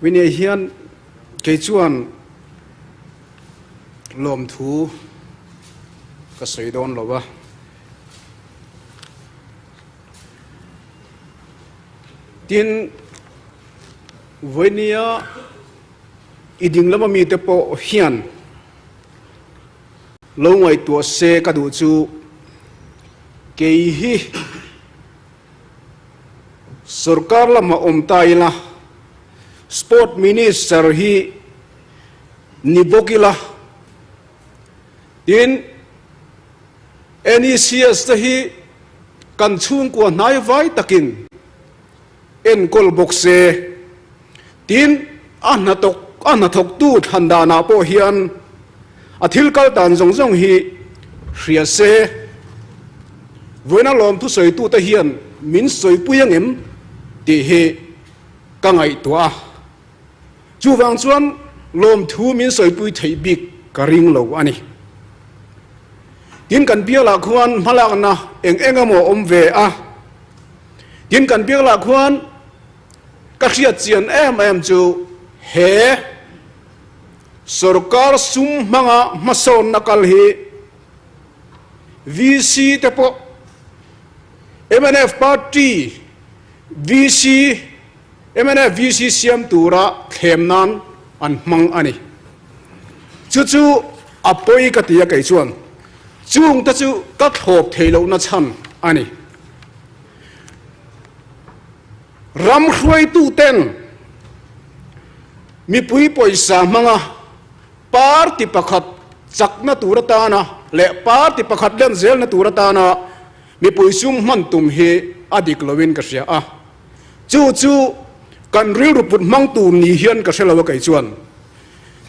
Winnie hian kei chuan lawmthu ka sawi dawn lo a. Tin, vawinia i ding lama mite pawh hian lo ngaihtuah se ka duh chu kei hi sorkar lama awm ta ila Sport Minister hi ni bawk ila. Tin, NECS te hi kan chhungkua hnai vai takin enkawl bawk se. Tin, a hnathawk a hnathawktu thlan danah pawh hian a thil kal dan zawng zawng hi hria se. Vawiina lawmthu sawitute hian min sawipui angem tih hi ka ngaihtuah a. Chuvang chuan lawmthu min sawipui theih bik ka ring lo a ni. Tin kan bialah khuan hmalakna eng eng emaw a awm ve a. Tin kan bialah khuan ka hriat chian em em chu he sorkar sum hmanga hmasawnna kal hi VC te pawh mnf party VC Mnf VC siam tura thlem nan an hmang a ni. Chu chu a pawi ka ti a kei chuan chung te chu ka thlawp thei lohna chhan a ni. Ram hruaitu ten mipui pawisa hmanga party pakhat chakna tur atana leh party pakhat len zelna tur atana mipui sum hman tum hi a dik loin ka hria a. Chu chu kan rilru put hmang tur ni hian ka hre lo a kei chuan.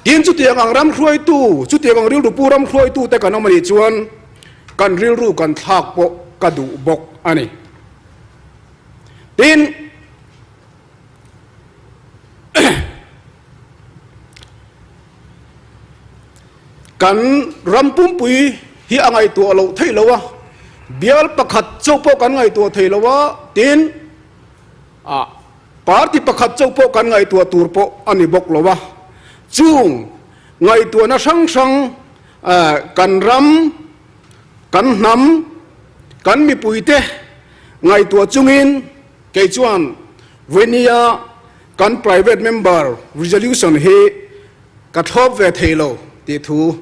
Tin chutiang ang ram hruaitu, chutiang ang rilru pu ram hruaitu te kan awm a nih chuan kan rilru kan thlak pawh ka duh bawk a ni. Tin, kan ram pumpui hi a ngaihtuah loh theih lo a, bial pakhat chauh pawh kan ngaihtuah thei lo a, tin ah party pakhat chauh pawh kan ngaihtuah tur pawh a ni bawk lo a, chung ngaihtuahna hrang hrang kan ram, kan hnam, kan mipuite ngaihtuah chungin kei chuan Vawinia kan private member resolution hi ka thlawp ve thei lo tih thu.